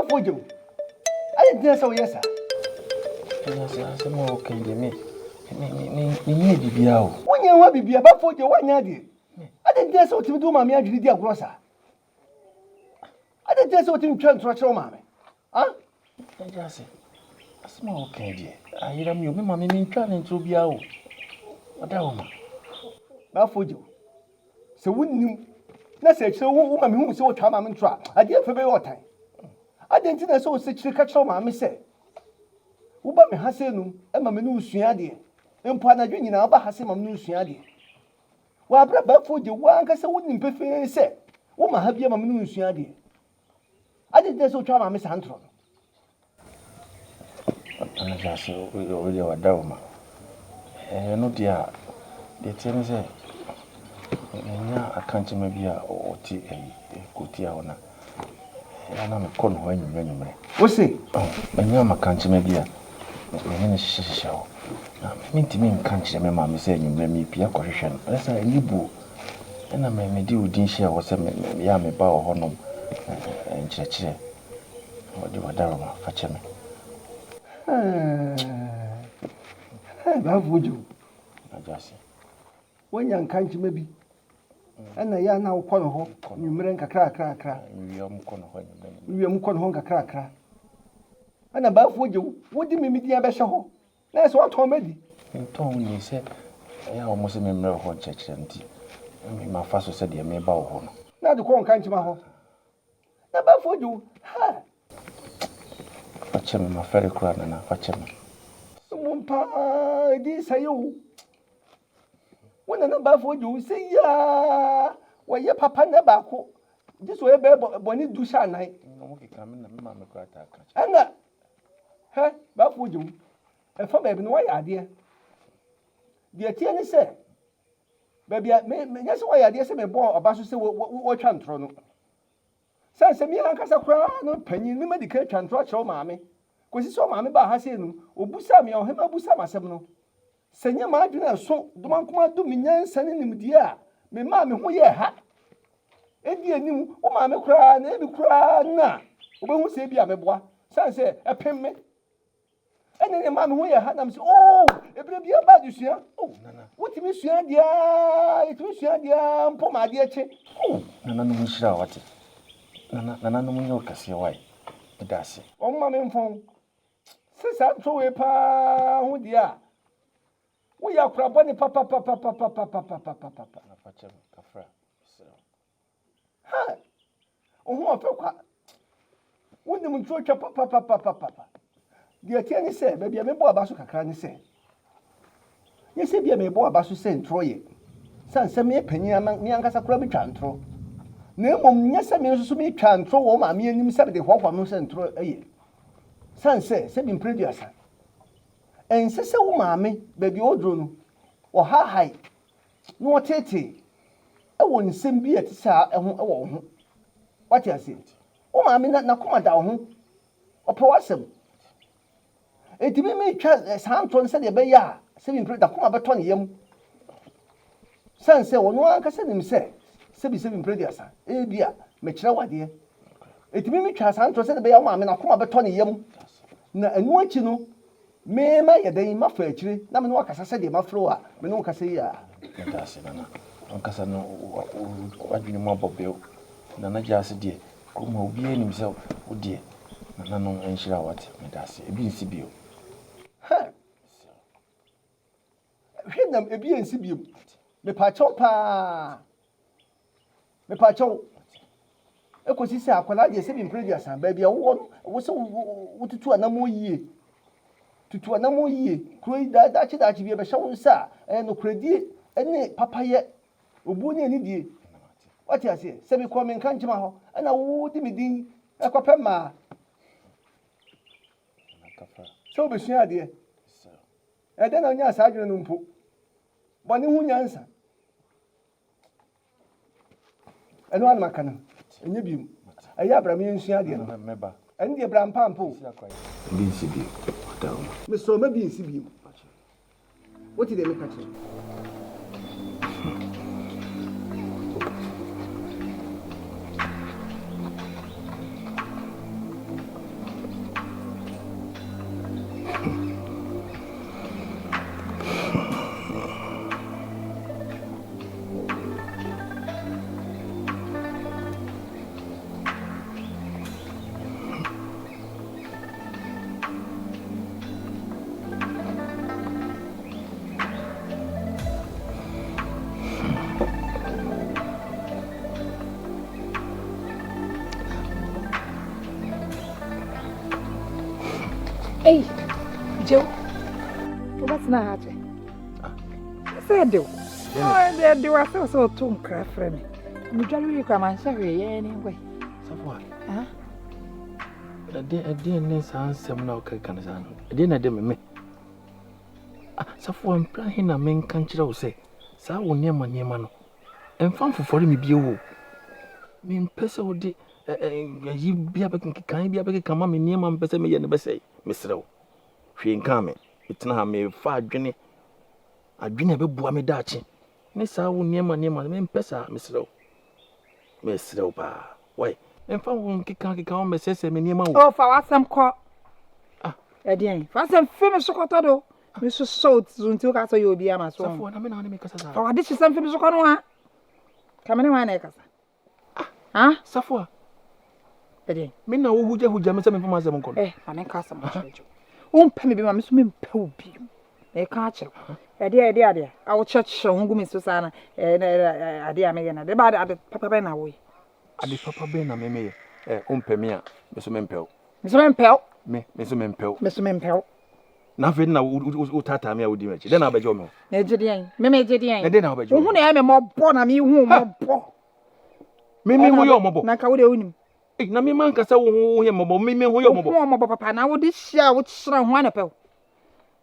Baafoɔ gye wo. Adɛn nti na sɛ woyɛ saa? Ɛna sɛ asɛm a woka yi deɛ me me me me menyɛɛ biribiara o. Wonyɛ ho biribiara, Baafoɔ gye wo, woanyɛ adeɛ. Adɛn nti na sɛ wotumi de wo maame adwene di agorɔ saa? Adɛn nti na sɛ wotumi twa ntorɔ kyerɛ wo maame? Ah? Agya ase, asɛm a woka yi deɛ ayera me o. Me maame mentwaa ne ntorɔ biara o. Ɔda hɔ ma. Baafoɔ gye wo. Sɛ wonnim na sɛ akyire wo woma mehu sɛ wotwa maame ntorɔ a, adeɛ fɛ bɛyɛ ɔtan. Adɛn nti na ɛsɛ wo sekyere ka kyerɛ wo maame sɛ woba me ha sei nom ma me ne wo sua adeɛ? Mpo anadwo nyinaa woba ha sei ma me ne wo sua adeɛ. Wɔ aberɛ a baafoɔ gye wo ankasa wonim pefee sɛ woma ha bia ma me ne wo nsua adeɛ. Adɛn nti na ɛsɛ sɛ wotwa maame saa ntorɔ no? Ɔno deɛ ase wei deɛ wada wo ma. Ɛno deɛ a, deɛ ɛteɛ ne sɛ manya akankyema bi a ɔte ayi kurotia hɔ na ɛyɛ a na mekɔ ne hɔ anwummerɛ anwummerɛ. Wo se? Manya akankyema bi a me ne no hyehyɛhyehyɛ hɔ. Na mentumi nka nkyerɛ me maame sɛ anwummerɛ merepue akɔhwehwɛ no. Ɛyɛ saa a ɛnyɛ buo. Ɛna mede wo din hyɛɛ hɔ sɛ meyɛ a meba wɔ hɔnom nkyerɛkyerɛ. Wɔde w'adaroma fakyɛ me. Hey, Bafo Joe. Ajase. Woanya nkankyema bi. Ɛna yɛ a na wokɔ ne hɔ nwummerɛ nkakrakrakra. Nwia mu kɔ ne hɔ nwummerɛ. Nwia mu kɔ ne hɔ nkakrakra. Ɛna Bafo Joe, wode me me din abɛhyɛ hɔ. Na ɛsɛ wɔtɔn me di. Mentɔn wo nni sɛ ɛyɛ a wɔn se memmrɛ wo hɔ nkyerɛkyerɛ nti, me mafa so sɛ deɛ mereba wo hɔ no. Na de kɔ nkankyema hɔ. Na bɛfo gye wo, ha! Fa kyɛ me, mafɛre koraa Nana, fa kyɛ me. Mmom paa, ɛdi nsɛeɛ o. Wo nana bɛfo gye wo sɛ yiaa, wɔyɛ papa nnɛ baako, gye sɛ ɔyɛ bɛyɛ bɔne du hyɛ anan. Ɛna, hɛ, bɛfo gye wo, ɛfa baabi no woayɛ adeɛ. Deɛ ɛteɛ ne sɛ, baabi a, me, nyɛ sɛ woayɛ adeɛ sɛ mebɔɔ ɔba so sɛ wɔtwa ntorɔ no. Sɛ sɛ me ankasa koraa no panyin no madi kan atwa ntorɔ akyerɛ wo maame, kɔsi sɛ ɔmaame baa ha sei no, ɔbusaa me a ɔhemmaa busaa me asɛm no. Sɛ nyɛ m'adwene a ɛso domankoma dom me nyansa ne nimdeɛ a memaa me ho yɛɛ ha di anim, wo maame koraa na ebi koraa na ɔbɛhu sɛ ebia meboa, sane sɛ ɛpem me. Ɛne ne maame ho yɛ ha nam sɛ oo ebere bi aba adesua oh nana wotumi sua adeɛ aa yɛtumi sua adeɛ aa mpo ma adeɛ kye. Oh nananom nhyira wo wate nana nananom nyɛ wo kɛseɛ wai meda ase. Wɔn ma me mfɔn sɛ saa nturo wei paa ho deɛ a woyɛ akora bɔne papapapapapapapapapa. Nana fakyɛ me kafra mesrɛ wo. Ha! Wo ho ɔfɛ kwa. Wonim nturo twa papapapapapa. Deɛ ɛteɛ ne sɛ, baabi a mebɔ aba so kakra ne sɛ, nyɛ sɛ bi a mebɔ aba so sɛ ntoro yɛ, sane sɛ meyɛ panyin ama me ankasa koraa metwa ntoro. Na mmom nyɛ sɛ me nso so metwa ntoro wɔ maame anim sɛ mede hoahoa me ho sɛ ntoro yɛ. Sane sɛ, sɛbi mprɛ aduasa, ɛnsɛ sɛ wo maame, baabi a ɔduro no, ɔhahae na wɔteetee wɔ nsɛm bi a ɛte saa ho wɔ wo ho. Wate aseɛ? Wo maame na n'akoma da wo ho. Ɔpɛ w'asɛm. Enti me metwa saa ntorɔ no sɛdeɛ ɛbɛyɛ a sɛbi mpere n'akoma bɛtɔ ne yam. Sane sɛ ɔno ankasa nim sɛ sɛbi sɛbi mpere duasa ebi a mekyerɛ wo adeɛ. Enti me metwa saa ntorɔ sɛdeɛ ɛbɛyɛ a wo maame n'akoma bɛtɔ ne yam. Na ɛno akyi no Me mayɛ dɛn mafa akyire na me ne wo akasa sɛdeɛ mafrɛ wo a me ne wo kasa yi a? Meda ase Nana. Wankasa no w'adwene mu abɔ bew. Nana Gyasi deɛ kurom ha obiara nim sɛ wo deɛ nananom nhyira wo wate. Meda ase. Ebi nsi bio. Hɛ! Hwɛ nam ebi nsi bio. Mepaakyɛw paa. Mepakyɛw, ekosi sɛ akwadaa deɛ sɛbi mpere aduasa, baabi a wowɔ no, ɛwɔ sɛ wotutu anammɔn yie. Tutu anammɔn yie. Kuro yi daakye daakye bi ɛbɛhyɛ wo nsa a, ɛyɛ nokorɛdie ne papayɛ, obuo ne anidie. Wate aseɛ? Sɛ mekɔɔ me nkankyema hɔ, ɛna wode me din ɛkɔpɛ mmaa sɛ wobɛsua adeɛ. Ɛdɛn na wonyaa saa adwene no mpo? Bɔne ho nyansa. Ɛno ara na maka no, ɛnyɛ bio. Ɛyɛ a bra ma yɛnsua adeɛ no. Ɛno deɛ bra mpa mpa o. Ebi nsi bio. Mesrɛ wo mma bi nsi bio. Wote deɛ meka kyerɛ wo? Wobɛtena ha kyɛ. Ah. Sɛ ɛde wo. Ɛde wo asɛ sɛ ɔto nkra frɛ me. Medware wie koraa manhyɛ hwee yɛn ne nkɔe. Safo a. Ɛdeɛ ne saa nsɛm na ɔkeka no saa no. Ɛdeɛ na ɛde me me. Ah, Safo a mpra he na menka nkyerɛ wo sɛ saa wo nneɛma nneɛma no ɛmfa mfofɔre me bio o. Mempɛ sɛ wode ayi bi abɛkeka bi abɛkeka ma me nneɛma mpɛ sɛ meyɛ no bɛsɛe. Mesrɛ wo. Hwee nkaa me. Metena ha mefa adwene adwene a ɛbɛboa me daakye ne saa wo nneɛma nneɛma no mempɛ saa mesrɛ wo. Mesrɛ wo paa. Wai mfa wo nkeka nkeka wo mmɛsɛsɛ me nneɛma o. Oh, fa w'asɛm kɔ. Ah. Ɛdeɛn? Fa w'asɛm fi me so kɔtɔ do. Me sosɔ wo so nti woka sɛ ɔyɛ obi ama so. Safoa na me na wo ne me kasa saa. Fa w'ade hyesɛm fi me so kɔ no ha. Ka me ne hwan na ɛkasa? Ah, Safoa. Ɛdeɛn? Me na wohugyahugya me sɛ memfa m'asɛm nkɔ no. Eh, ma menka asɛm nkyerɛ gye. Wompɛ me bi ma me so mempɛ wo bio. Meka akyerɛ wo. Ɛdeɛ ɛdeɛ adeɛ a wokyerɛkyerɛ ho gu me so saa na adeɛ a meyɛ no adeɛ ba ade papa bɛn na woyɛ? Ade papa bɛn na me meyɛ? Eh, wompɛ me a, me so mempɛ wo. Me so mempɛ wo. Me, me so mempɛ wo. Me so mempɛ wo. Na afei na wotaataa me a wodi m'akyi. Dɛn na wobɛgye wɔ me hɔ? Megye deɛn? Me megye deɛn? Na dɛn na wobɛgye wɔ me hɔ? Wohu na ɛyɛ me mmɔbɔ na mehu mmɔbɔ. Me me ho yɛ ɔmɔbɔ. Na nka wo deɛ wonim. Na me ma nka sɛ wo ho yɛ mmɔbɔ. Me me ho yɛ ɔmɔbɔ. Wo ho ɔmɔbɔ papa na wode hyia a wokyerɛ ho anapɛ wo.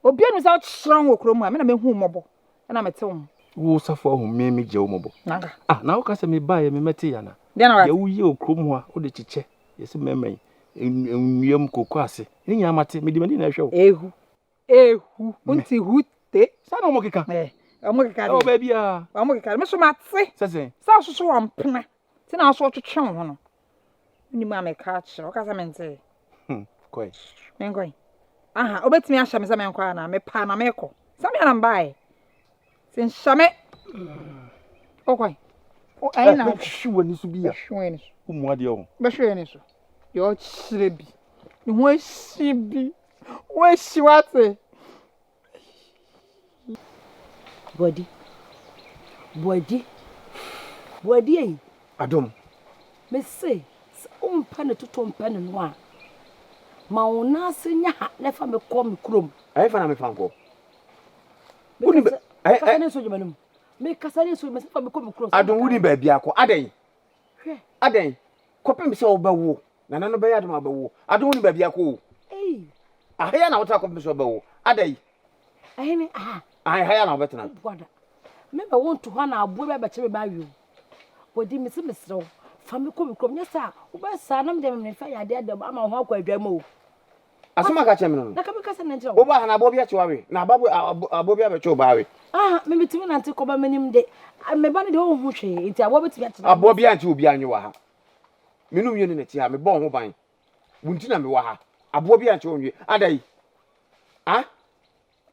Obi anu sɛ wokyerɛ ho wɔ kurom a me na mehu mmɔbɔ na mete wo ho. Wo safo ahu me me gye wo mmɔbɔ. Nanka. Ah na woka sɛ mebaeɛ me mɛte ya na. Deɛ na wate. Deɛ woyɛ wɔ kurom hɔ a wode kyekyɛ yɛsɛ mmarima yi nnua mu koko ase ne nyinaa mate mede m'ani na ɛhwɛ wo. Ehu ehu wonte hu te. Saa na wɔn keka. Ɛɛ wɔn keka deɛ. Ɛwɔ baabi a. Wɔn keka me so mate. Sɛ sɛn. Sɛ ɔsoso wɔn mpena ti na ɔso ɔtwetwe wo ho no. Wonim a meka akyerɛ wo kasa mente. Hmm kɔe. Menkɔe. Aha wobɛtumi ahyɛ me sɛ menkɔ anaa mepaa na mekɔ. Sɛ me anam baeɛ. Sɛ nhyɛ me. Wokɔe. Ɛyɛ na bɛhwe w'ani so bi a. Bɛhwe w'ani so. Womu adeɛ o. Bɛhwe w'ani so. Deɛ ɔkyerɛ bi. Ne ho ahyi bi. Ho ahyi wate. Boadi. Boadi. Boadi ei. Adom. Mese, sɛ wompɛ ne toto mpɛ ne no a, ma wo nan ase nyɛ ha na fa me kɔ me kurom. Ɛhefa na mefa nkɔ? Mekasa ne nsuo gyama no mu. Mekasa ne nsuo mese fa me kɔ me kurom. Adom wonni baabi akɔ. Adɛn? Hwɛ. Adɛn? Kɔpem sɛ wobɛwo. Nana no bɛyɛ adom a wobɛwo. Adom wonni baabi akɔ o. Ei. Aha yi na wotena kɔpem sɛ wobɛwo. Adɛn? Ɛhene aha. Aha ha yi na wobɛtena. Woboa da. Mema wo nto hɔ na aboa bi abɛkyɛ me ba awie o. Wɔdi mese mesrɛ wo fa me kɔ me kurom nyɛ saa wobɛyɛ saa na mede me fa yadeɛ ada ama wo ho akɔ adwa mu o. Asɛm a ka kyerɛ me no no. Na ka meka sɛ na nkyerɛ wo. Woba ha na aboa bi akye wo awe. Na aboa bi abɛkye wo ba awe. Ah, me metumi nante kɔba m'anim de. Me ba no deɛ ɔnhu hwee nti aboa bɛtumi akye no. Aboa bi ankye obi anwe wɔ ha. Me ne wo mmienu na ɛte ha. Mebɔ wo ho ban. Wo nti na mewɔ ha. Aboa bi ankye wo nwe. Adɛn? Ah?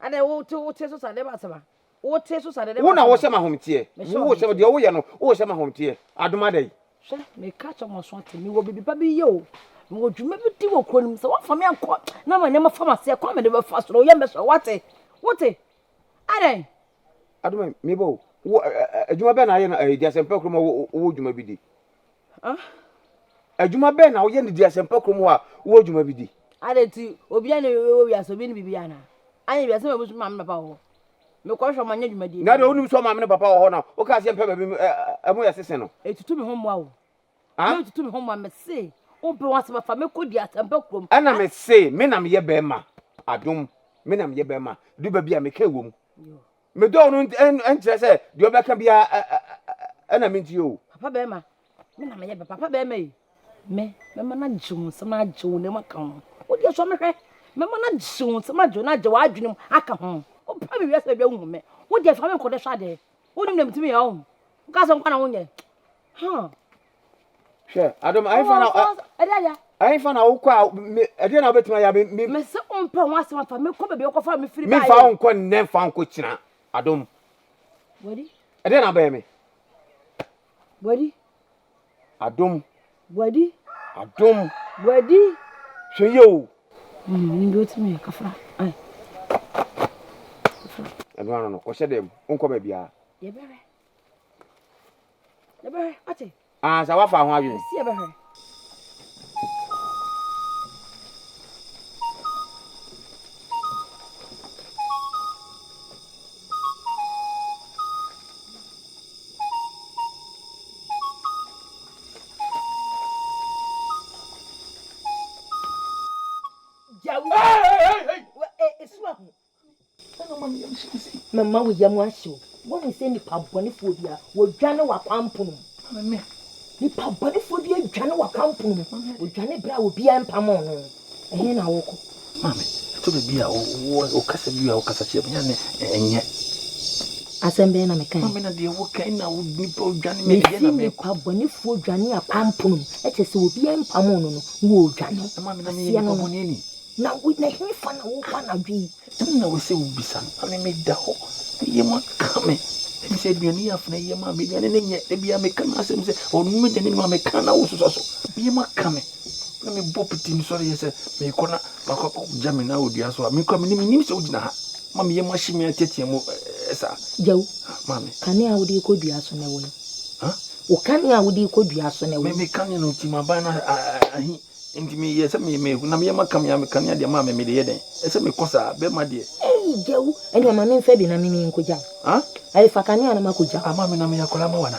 Adɛn wote wote so sa dɛm asɛm a? Wote so sa dɛm asɛm a? Wo na wohyɛ me ahomteɛ. Wo hyɛ deɛ woyɛ no, wohyɛ me ahomteɛ. Adom adɛn? Hwɛ, meka kyerɛ mo aso ate, mewɔ biribi pa bi yɛ o. Mewɔ dwuma bi di wɔ kuro no mu. Sɛ woamfa me ankɔ na ma nneɛma fa m'aseɛ kwan mede bɛfa so no, woyɛ mbɛsɔ, woate? Wote? Adɛn? Adom, meba o. Wo adwuma bɛn na ayɛ no ɛɛ di asɛmpa kurom a wowɔ dwuma bi di? Adwuma bɛn na woyɛ no di asɛmpa kurom hɔ a wowɔ adwuma bi di? Adɛn nti obiara na ɛwɔ wiase obi ne biribi anaa? Anyɛ wiase ma ebi maame ne papa wɔ hɔ. Mekɔhwɛ ɔmo anyɛ dwumadie. Na deɛ wonim sɛ ɔmaame ne papa wɔ hɔ na wokaa sɛ mpɛ baabi ɛmo yɛ sese no. Etutu me ho mmoa o. Metutu me ho mmoa mese wompɛ ho asɛm afa mekɔ di asɛmpa kurom. Ɛna mese me na meyɛ bɛrima adom me na meyɛ bɛrima du baabi a meka wɔ mu. Medɔ no nkyerɛ sɛ deɛ ɔbɛka biara ɛna mentie o. Papa bɛrima me na meyɛ papa bɛrima yi. Me mɛma no agye wo nsam agye wo nam aka ho. Wo deɛ sɔ me hwɛ. Mɛma no agye wo nsam agye wo na agye w'adwene mu aka ho. Wopɛ me wiase baabi a wohu me. Wo deɛ fa me nkɔdɛ hwɛ adeɛ. Wonim deɛ metumi yɛ ɔho. Woka sɛ nkwa na wonyɛ. Huh. Hwɛ, adom, ɛhefa na ɛhefa na wokɔ a me ɛdeɛ na wobɛtumi ayɛ me me. Mese wompɛ ho asɛm afa mekɔ baabi a wokɔfa me firi baeɛ. Memfa wo nkɔ nnɛ mfa wo nkɔ kyina adom. Wadi. Ɛdeɛ na wobɛyɛ me. Wadi. Adom. Wadi. Adom. Wadi. Hwɛ yie o. Nim deɛ wotumi yɛ kafra. Ai. Kafra. Ɛno ano no kɔhyɛ dɛm wonkɔ baabiara. Yɛbɛhwɛ. Yɛbɛhwɛ ate. Ah, sɛ wafa ho adwene. Ɛsi yɛbɛhwɛ. Mɛma wo yam ahye wo. Woahu sɛ nnipa bɔnefoɔ bi a wɔdwane w'akwan pono mu. Nnipa bɔnefoɔ bi adwane w'akwan pono mu. Wɔdwane berɛ a obiara mpamoo no. Ɛhe na wokɔ? Maame, ɛtɔ da bi a wo kasa bi a wokasa kyerɛ me ne ɛnyɛ. Asɛm bɛn na mekae? Maame na deɛ woka na wo nipa odwane me deɛ na mekɔ. Mesi nipa bɔnefoɔ dwane akwan pono mu. Ɛkyɛ sɛ obiara mpamoo no no, wɔredwane. Maame na meyɛ nipa bɔne ni. Na wo na hefa na wokɔ anadwo yi? Ɛno na wɔ sɛ wobisa no. Maame meda hɔ, me yam aka me. Ɛne sɛ aduane yi afena yi ama me aduane no nyɛ. Da biara meka m'asɛm sɛ ɔnom aduane no a meka na wososɔ so. Me yam aka me. Na mebɔ piti mesɔre yɛ sɛ merekɔ na makɔ akɔgya me nan wɔ dua so a mekɔ a menim menim sɛ wogyina ha. Ma me yam ahye me ateatea mu saa. Gyaw, Maame. Kanea a wode rekɔ dua so no ɛwɔ he? Ha? Wo kanea a wode rekɔ dua so no ɛwɔ he? Me kanea no nti m'aban no ahi. Nti me yɛ sɛ me me na me yɛ ma kam ya me kanea deɛ maa me me de yɛ dɛn ɛsɛ me kɔ saa bɛma deɛ. Eii gyawu ɛneɛ ma me nfa bi na me me nkɔ gya wo. Ah? Ɛɛ fa kanea no ma kɔ gya wo. Ah maame na me yɛ akwadaa ma wo ana?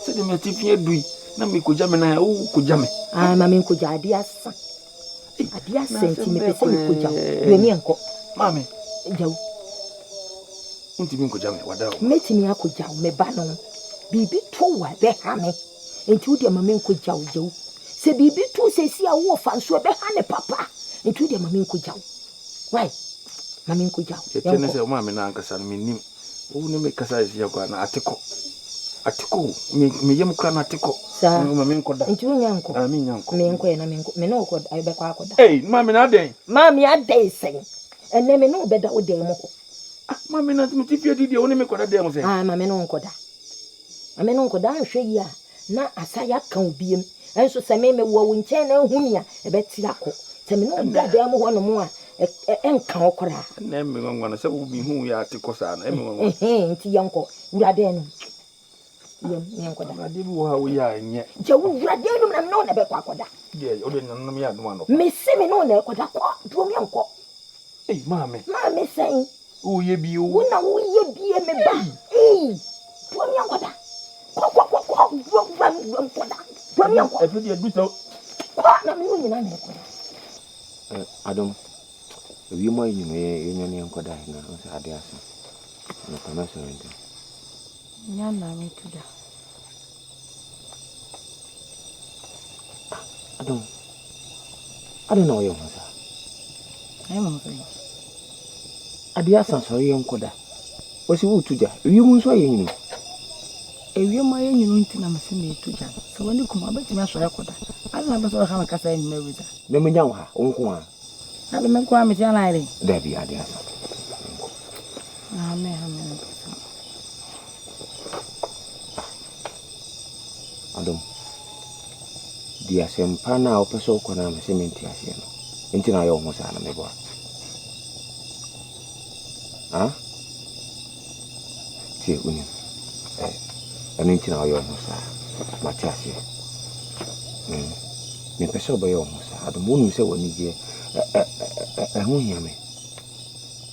Sɛdeɛ me atifi adu yi na me kɔ gya me nan a wo kɔ gya me. Ah ma me nkɔ gya adeɛ asa adeɛ asa nti me pɛ sɛ me kɔ gya wo deɛ me nkɔ. Maame. Gyawu. Wontumi nkɔ gya me wada o. Mɛtumi akɔ gya wo me ba no biribi to wo a ɛbɛha me nti wo deɛ ma me nkɔ gya wo gyawu. Sɛ biribi to wo seesei a wowɔ fa nso ɛbɛha ne papa. Nti wo deɛ ma menkɔgya wo. Wai? Ma menkɔgya wo. Deɛ ɛteɛ ne sɛ wo maame no ankasa no mennim. Wo ne me kasa seesei koraa na ate kɔ. Ate kɔ o. Me, me yam koraa no ate kɔ. Saa? Ma menkɔda. Nti wonnya nkɔ? Ah, mennya nkɔ. Menkɔ ɛ na menkɔ. Me ne wo kɔ, bɛkɔ akɔda. Ei, maame no adɛn? Maame adɛn sɛn? Ɛnnɛ me ne wo bɛda wo dan mu hɔ. Ah, maame no mete fie di deɛ wo ne me kɔda dan mu sɛn? Ah, ma me ne wo nkɔda. Ma me ne wo nkɔda. Anhwɛ yie a, na asan aka wo biom. Nso sɛ me mewɔ wo nkyɛn na ahu me a, ɛbɛte akɔ. Sɛ me ne wo da dan mu hɔnom a, ɛnka wo koraa. Ɛnna ɛmɛ nwanwa no sɛ wo mehu yɛ ate kɔ saa no, ɛmɛ nwanwa. Ɛhɛn, nti yɛnkɔ wura dan no mu. Yɛm, yɛnkɔda. Adeɛ bi wɔ hɔ a woyɛ a ɛnyɛ. Gya wo wura dan no mu na me ne wo na ɛbɛkɔ akɔda. Deɛ, wode nananom yɛ adom anɔpa. Mese me ne wo na ɛkɔda, kɔ, duro yɛnkɔ. Ei, maame. Maame sɛn? Woyɛ bi o. Wo na woyɛ bie me ba. Ei, duro yɛnkɔda. Kɔ, kɔ, kɔ, kɔ, wura, wura, wura mu kɔda. Duro yɛnkɔ. Ɛfɛ deɛ du sɛ. Kɔ na me ne wo nyinaa na ɛkɔda. Eh, Adom, ewiem ayɛ nwunu, yɛ yɛnwane yɛnkɔda na wo sɛ ade asa. Anɔpa mɛsɔre ntɛm. Nya na metu da. Ah, Adom, adɛn na woyɛ wo ho saa? Ayɛ me ho sɛn? Adeɛ asa sɔre yɛnkɔda. Wɔsi woretu gya, ewiem nso ayɛ nwunu. Ewiem ayɛ nwunu nti na mese meretu gya no. Sɛ w'ani kum a, wobɛtumi asɔre akɔda. Adɛn na wopɛ sɛ woha me kasa anwummerɛ wei saa? Na menya wo ha, wo nko ara. Na de me nko ara mete ha na ayɛ dɛn? Dabi, adeɛ asa. Yɛnkɔ. Amen, amen. Adom, di asɛmpa no a wopɛ sɛ wokɔ no a mese mente aseɛ no nti na ayɛ wo ho saa no meboa. Ha? Tie, wonim, ɛno nti na woyɛ wo ho saa. Mate aseɛ. Mm. Mempɛ sɛ wobɛyɛ wo ho saa. Adom, wonim sɛ w'anigyeɛ ɛho hia me.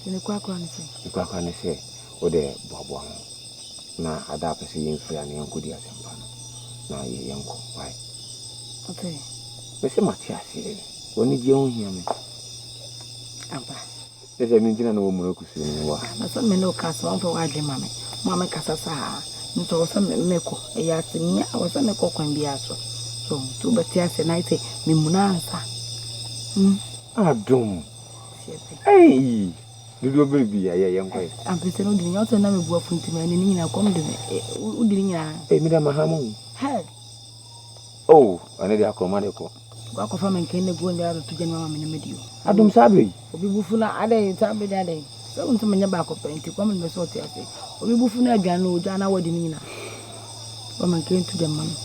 Ne korakora ne sɛ? Ne korakora ne sɛ, wode boaboa ho. Na ada a pɛ sɛ yɛmfiri a na yɛnkɔdi asɛmpa no na yɛ yɛnkɔ why? Ɔte. Mese mate aseɛ. W'anigyeɛ ho hia me. Ampa. Sɛ sɛ me ntina na wɔmuna kusuo no mu wa. Na sɛ me ne wo ka asɛm a womfa w'adwene ma me. Mo a mekasa saa. Nso ɛwɔ sɛ mekɔ. Ɛyɛ asɛmnia a ɛwɔ sɛ mekɔ kwan biara so. So nti wobɛte aseɛ na ayɛ sɛ memuna ansa. Hmm. Adom. Ei! Dodoɔ bere bi a yɛ yɛnkɔ ɛ. Ampɛ sɛ no wodi ne nyinaa. Wosɛ na me bo afu nti manni ne nyinaa. Kɔm de me. Wodi ne nyinaa. Ei, me deɛ maha mo. Hɛ! Oh, ɛno deɛ akorɔma de kɔ. Kɔ akɔfa me nkɛn na gu ɔnyɛ abɛto gya no ama me na madi o. Adom saa berɛ yi. Obi bo fu na adɛn saa berɛ deɛ adɛn. Sɛ wo nso menyɛ baako pɛ nti kɔm de me sɛ ɔte ase. Obi bo fu na aduane no ogya na wadi ne nyinaa. Fa me nkɛn to gya ma me.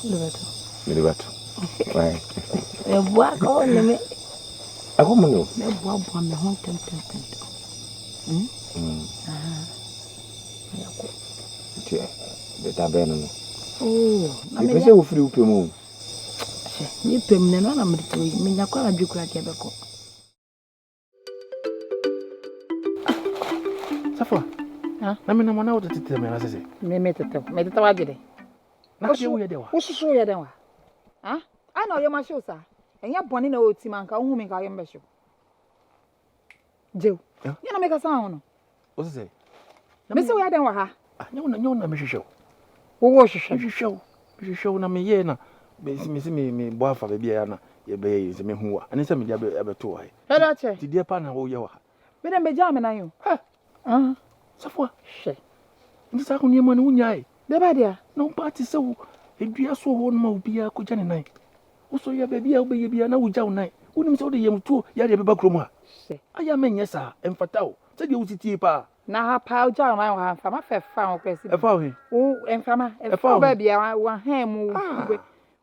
Wode bɛto. Mede bɛto. Why? Meboa ka wo ne me. Ɛkɔ mu no. Mɛboaboa me ho ntɛmntɛmntɛm. Hmm? Mm. Aha. Yɛkɔ. Nti da bɛn no no? Oh, na mepɛ sɛ wofiri wo pɛ mu o. Hwɛ, me pɛ mu na ɛno na mede to yi. Menya kɔ anadwo kura deɛ bɛkɔ. Safa, na menam ana wotetete me anasɛ sɛ? Me metetew, metetew agye dɛ. Na adeɛ woyɛ dɛ wa? Wosusu woyɛ dɛn wa? Ah, ana ɔyɛ ma hyew saa? Ɛnyɛ bɔne na ɔti ma nka wohu me nka ɔyɛ mbɛhyew. Gyew. Nyɛ na mekasa ho no. Wo sɛ? Mese woyɛ dɛn wɔ ha? Ah, nyɛ wo na nyɛ wo na mehwehwɛ wo. Wowɔ hwehwɛ. Mehwehwɛ wo. Mehwehwɛ wo na meyɛɛ na mese me me bɔ afa baabi a na yɛbɛyɛ yi sɛ mehu wa. Ɛne sɛ mede abɛto wɔ ha yi. Ɛdɔ kyɛ. Ti deɛ pa na woyɛ wɔ ha. Me dɛ megyaa me nan o. Hɛ. Ah. Safoa. Hwɛ. Nti saa nneɛma no wonyae. Deɛ bɛyɛ deɛ. Na wo ba te sɛ wo edua so hɔ no ma obiara kɔgya ne nan. Wosɔre a baabi a wobɛyɛ biara na wogya wo nan. Wonim sɛ wode yamtuo yareɛ bɛba kurom ha. Hwɛ. Ayɛ a menyɛ saa. Ɛmfata o. Sɛdeɛ wosi tie paa. Na ha paa wogya wo nan wɔ ha mframa fɛ fa wo koraa si. Ɛfa wo he? Wo mframa ɛfa wo baabi a wahan mu. Ah.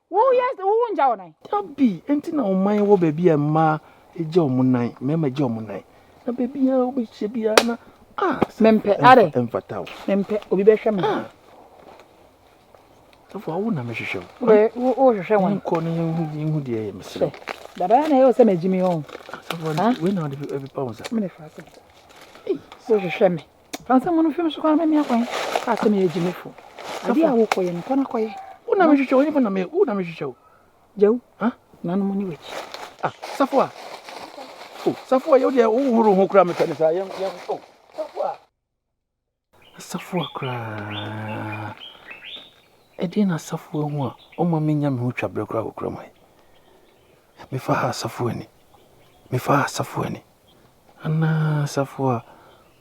Wo yɛ wo ngya wo nan. Dabi, ɛnti na ɔman wɔ baabi a mmaa gya wɔn nan, mmarima gya wɔn nan. Na baabi a wobɛhyia biara na ah. Mempɛ ade. Ɛmfata o. Mempɛ obi bɛhwɛ me. Ah. Sɔfo awo na mehwehwɛ wo. Wo wo hwehwɛ wɔn. Nkɔ na yɛnhu yɛnhu deɛ ɛyɛ mesrɛ. Hwɛ. Dada na ɛyɛ sɛ magyi me ho. Sɔfo wei na ɔde ɛpepa wo nsa. Mene fa se. Wo hwehwɛ me. Fa nsɛm no fim so kwan me mea kwan. Ka sɛ meyɛ gyimifo. Ade a wokɔyɛ no kɔ na kɔyɛ. Wo na mehwehwɛ wo nipa na me wo na mehwehwɛ wo. Gyaw. Ha? Nanom ne w'akyi. Ah, Safo a. Oh, Safo a yɛ wo deɛ wo horo ho kura mepɛ ne saa yɛn yɛn oh, Safo a. Asafo a koraa. Ɛdeɛn na asafo ahu a ɔma menya me ho twa berɛ koraa wɔ kurom ha yi? Mefa ha asafo ani. Mefa ha asafo ani. Anaa asafo a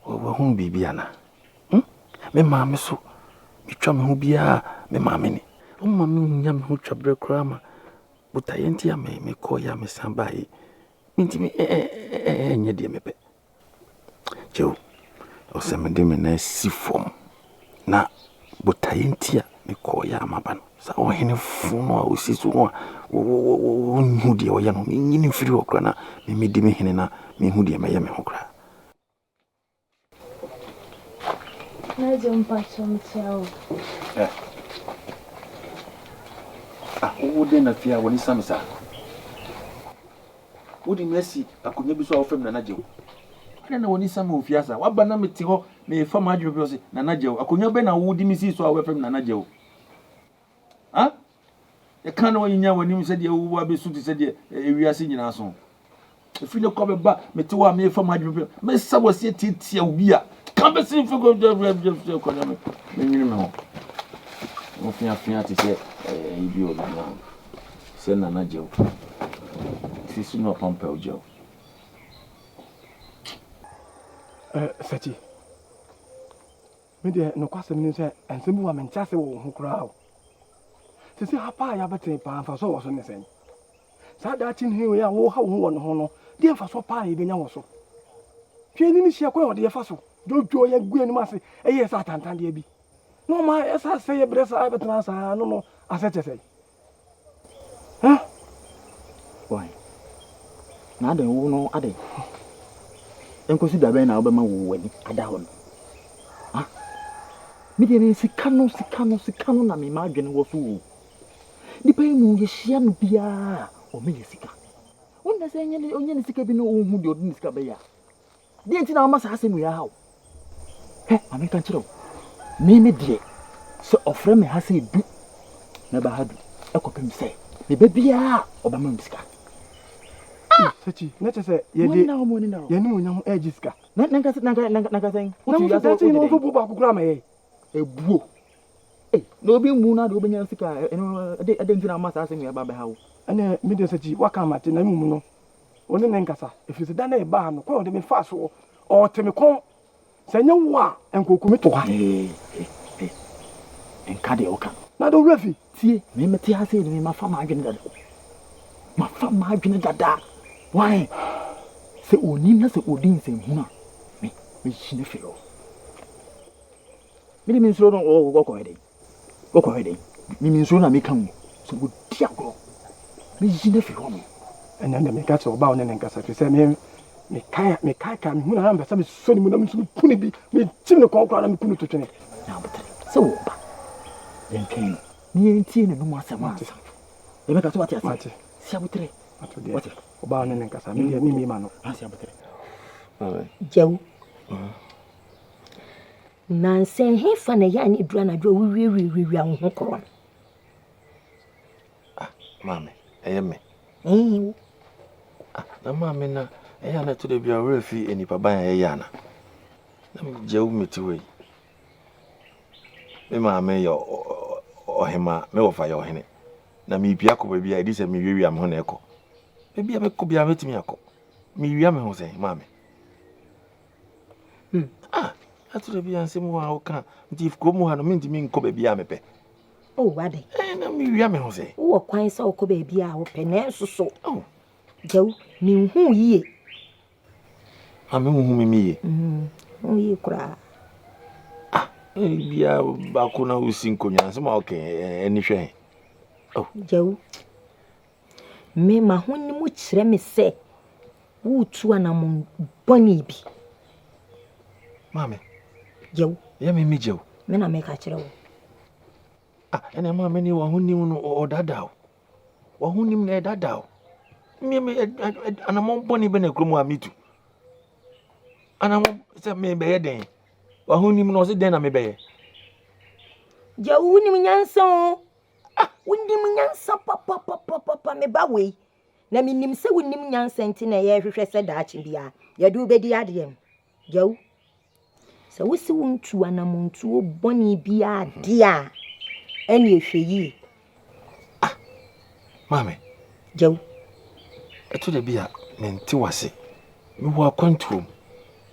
wahunu biribi anaa? Hmm? Me maame so, metwa me ho biara me maame ni. Ɔma menya me ho twa berɛ koraa ma botaeɛ nti a mekɔeɛ a mesan baeɛ yi, mentumi ɛnyɛ deɛ mepɛ. Kyɛw, ɛwɔ sɛ mede me nan si fam na botaeɛ nti a mekɔeɛ a maba no, saa ɔhene fo no a ɔsi so no a ɔnhu deɛ ɔyɛ no, menyi no mfiri hɔ koraa na memmɛdi me hene na menhu deɛ mɛyɛ me ho koraa. Nigel mpakyɛw mekyia wo. Eh. Ah, wo dɛn na fie a w'ani sa me saa? Wode me asi akonnwa bi so a wofrɛ me Nana Gyew. Adɛn na w'ani sa me wɔ fie ha saa? Woaba na mete hɔ merefa m'adwene pɛ ɔse Nana Gyew. Akonnwa bɛn na wode me sii so a wobɛfrɛ me Nana Gyew? Ha? Yɛka na woanyinya w'anim sɛdeɛ wowɔ abɛsu te sɛ deɛ ewiase nyinaa so. Ɛfiri ne kɔ bɛba mete hɔ a merefa m'adwene pɛ mɛsa wɔ aseɛ tiatia wo bi a ka bɛsi mfe kɔ kɔ na menwene me ho. Wofiafia te sɛ ɛyi bi wɔ Nana sɛ Nana Gyew. Sisi no apampɛw Gyew. Eh, Sɛkyi, me deɛ nokwasɛm ni sɛ nsɛm bi wɔ a mente ase wɔ wo ho koraa o. Sisi ha paa yɛabɛtene paa mfasoɔ wɔ so ne sɛn? Saa daakye hene wei a woha wo ho wɔ ne ho no, deɛ mfasoɔ paa na yɛbɛnya wɔ so? Hwɛ yɛne no hyia kwan a ɔde yɛfa so dwodwo yɛn gu yɛn anim ase ɛyɛ sɛ atantandeɛ bi. Na ɔma ɛsa sɛ yɛbrɛ saa bɛtena saa no no asɛ kyɛ sɛn? Hã? Why? Na adɛn wo no adɛn? Ɛnkɔsi da bɛn na wobɛma wo w'ani ada hɔ no? Ha? Me deɛ me sika no sika no sika no na me m'adwene wɔ so o. Nipa yi mu yɛhyia no biara ɔma yɛ sika. Wonna sɛ ɛnyɛ ne ɔnyɛ ne sika bi na ɔnhu deɛ ɔde ne sika bɛyɛ a. Deɛ nti na wama saa asɛm wei aha wo? Hwɛ, ma menka nkyerɛ wo, me me deɛ, sɛ ɔfrɛ me ha sɛ du, mɛba ha du, ɛkɔpem sɛ meba biara a ɔbɛma me sika. Ah! Sakyi, na kyerɛ sɛ yɛde yɛn animuonyam regye sika. Na na nka na nka na nka sɛn? Na wo nso daakye yi na wɔmfa buo baako koraa ma yɛn. Ebuo. Ei, na obi mmu na de wobɛnya sika a, ɛno ɛde ɛde nti na ama saa asɛm yi aba abɛha wo. Ɛnneɛ me deɛ Sakyi, woaka mate, na mmom no, Wo ne no nkasa, ɛfiri sɛ da no a ɛbaa no, kwan a ɔde me faa soɔ, ɔrete me kɔn. Sɛ ɛnyɛ wo a, anka ɔku me to ha. Ee, ee, ee, nka deɛ woka no. Na de wo werɛ fi. Tie, me mete ha sei no, me mafa m'adwene dada o. Mafa m'adwene dada. Why? Sɛ ɔnim na sɛ ɔdi nsɛmhunu a, me, mɛyi no afiri hɔ. Me de mensuro no, ɔkɔhwɛ dɛn? Wokɔhwɛ dɛn? Me me nsuro na meka o. Sɛ wodi agorɔ, mɛyi no afiri hɔ nom. Ɛnna ɛnna meka kyerɛ ɔbaa a ɔne ne nkasa, ɛfiri sɛ me mekae mekaekae mehu na na mepɛ sɛ mesɔ ne mu na me nso meku no bi, mekyim ne kɔn koraa na meku no to twene. Na aboterɛ sɛ wɔ ba, yɛntwɛn no na yɛntie n'anom asɛm ansa. Yɛbɛka sɛ wate aseɛ. Mate. Si aboterɛ. Mate deɛ. Wate. Ɔbaa a ɔne ne nkasa, me deɛ memmie m'ano. Si aboterɛ. Gyawu. Nnansa yi, ɛhefa na ɛyɛ a na ɛduru anadwo a wowiawiawiawia wo ho korɔ no? Ah, maame, ɛyɛ me. Ɛɛ, wo. Ah, na maame na Ɛyɛ a na ɛtɔ da bi a wo werɛ fi nnipa ban a yɛyɛ ana? Na megya wo mete hɔ yi. Me maame yɛ ɔhemaa, me wɔfa yɛ ɔhene. Na merepia akɔ baabi a ɛdi sɛ mewiawia me ho na ɛkɔ. Baabi a mɛkɔ biara mɛtumi akɔ. Mewia me ho sɛn, maame? Hmm. Ah, ɛtɔ da bi a nsɛm wɔ a woka nti kurom ha no mentumi nkɔ baabi a mepɛ. Oh, adɛn? Eh, na mewia me ho sɛn? Wowɔ kwan sɛ wokɔ baabi a wopɛ nanso so. Oh. Gyaw, menhuu yie. Maame wohu me yie? Mm, hu yie koraa. Ah, bia baako na wosi nkonnwa nsɛm a woka ani hwɛ. Oh. Gyaw, me m'ahonim kyerɛ me sɛ woretu anammɔn bɔne bi. Maame. Gyaw. Yɛ me me gyaw. Me na meka kyerɛ wo. Ah, ɛna maame ne w'ahonim no ɔdaadaa wo. W'ahonim na ɛdaadaa wo. Me me anammɔn bɔne bɛ na kurom a metu. Anammɔn sɛ mebɛyɛ dɛn? W'ahonim no ɔse dɛn na mebɛyɛ? Gyaw wonim nyansa o. Ah, wonim nyansa papapapapa me ba wei. Na menim sɛ wonim nyansa nti na yɛhwehwɛ sɛ daakye biara yɛde wo bɛdi adeɛ no. Gyaw, sɛ wose wontu anamontuo bɔne biara deɛ a, ɛneɛ hwɛ yie. Ah, maame. Gyaw. Ɛto da bi a mente wase. Mewɔ akwantuom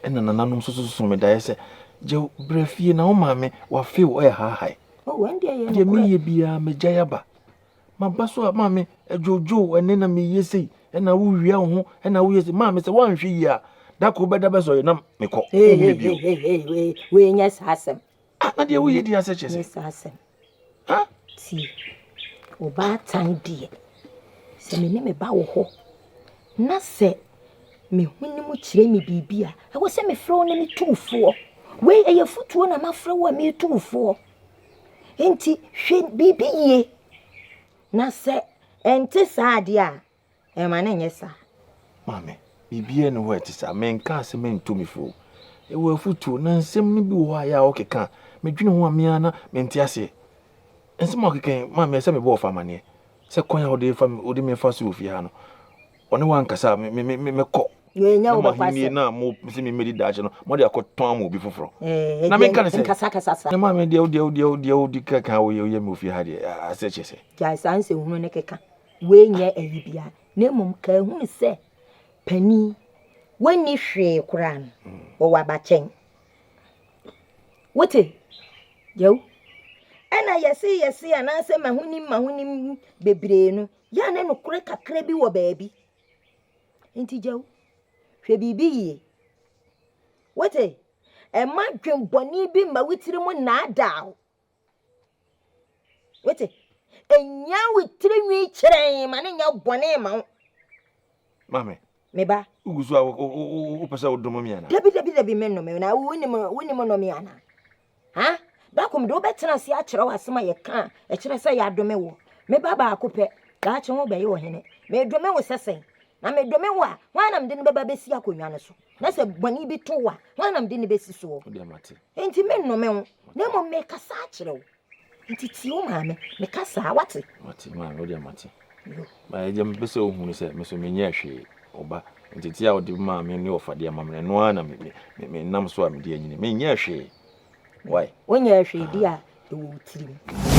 ɛna nananom nso soso me daeɛ sɛ Gyaw bra fie na wo maame wafe wo ɛhaahae. Oh, ɛndeɛ yɛ Deɛ meyɛ biara megyae aba. Maba so a maame ɛdwoodwoo ɛnɛ na meyɛ sei ɛna wowia wo ho ɛna woyɛ sei maame sɛ woanhwɛ yie a da koro bɛda bɛsɔre na mekɔ. Hey, hey, hey, hey, hey, hey, wei nyɛ saa asɛm. Ah, na deɛ woyɛ di asɛ kyɛ sɛ. Nyɛ saa asɛm. Ha? Tie, ɔbaatan deɛ, sɛ me ne me ba wɔ hɔ na sɛ me hwene mu kyerɛ me biribi a, ɛwɔ sɛ mefrɛ wo na metu wo foɔ. Wei ɛyɛ fotuo na mafrɛ wo a metu wo foɔ. Enti hwɛ biribi yie, na sɛ ɛnte saa adeɛ a, ɛmma no nyɛ saa. Maame, biribiara nni hɔ a ɛte saa. Menkaa sɛ mentu me fo. Ɛwɔ afotuo, na nsɛm no bi wɔ hɔ a ɛyɛ a wɔkeka a, medwene ho a me ara na mente aseɛ. Nsɛm a wɔkeka yi, maame, ɛsɛ sɛ mebɔ wɔfa amaneɛ sɛ kwan a wode fa wode me fa so wɔ fie ha no, ɔne wankasa a me me me mɛkɔ. Yɛnyɛ Na wo mo bɛkɔ ahenni asɛm. no a mo sɛ me mmɛdi daakye no, mode akɔtɔn ama obi foforɔ. Ɛɛ, Na menka ne sɛ, nkasakasa saa. na maame deɛ wodeɛ wodeɛ wodeɛ wodi kaka a woyɛ woyɛ me wɔ fie ha deɛ, asɛ kyerɛ sɛ. Gyae saa nsɛnhunu no keka. Wei nyɛ ayi biara. Na mmom ka hunu sɛ panin, wɔnni hwee koraa no, wɔwɔ abakyɛn. Wote? Yaw. Ɛna yɛse yɛse anaasɛ mahonim mahonim bebree no, yɛ a na nokorɛ kakra bi wɔ baabi. Nti gyaw, hwɛ biribi yie. Wote? Ɛma dwen bɔne bi mma wo tiri mu nnaadaa wo. Wote? Ɛnya wo tiri nwi kyerɛn ma ne nyɛ bɔne ma wo. Maame. Me ba. Wogu so a wopɛ sɛ wodome me anaa? Dabi dabi dabi me nnome na wonim wonim nnome anaa? Ha? Da kom de wobɛtena ase akyerɛ wo asɛm a yɛka a ɛkyerɛ sɛ yɛadome wo. Me ba baako pɛ, daakye ho bɛyɛ ɔhene. Medome wo sɛ sɛn? Na medome wo a, hwan na mede no bɛba bɛsi akonnwa no so? Na sɛ bɔne bi to wo a, hwan na mede no bɛsi soɔ? Enti mennome wo, na mmom mekasa akyerɛ wo. Nti tie wo maame, meka saa, wate? Mate, maame, wodeɛ mate. Ma ɛgya mepɛ sɛ wohunu sɛ me so menyɛɛ hwee, ɔba. Nteteɛ a wode maa me ne ɔfadeɛ ama me no, ɛno ara na menam so a mede anyini. Menyɛɛ hwee. Why? Wonyɛɛ hwee di a ɛwɔ wo tirim.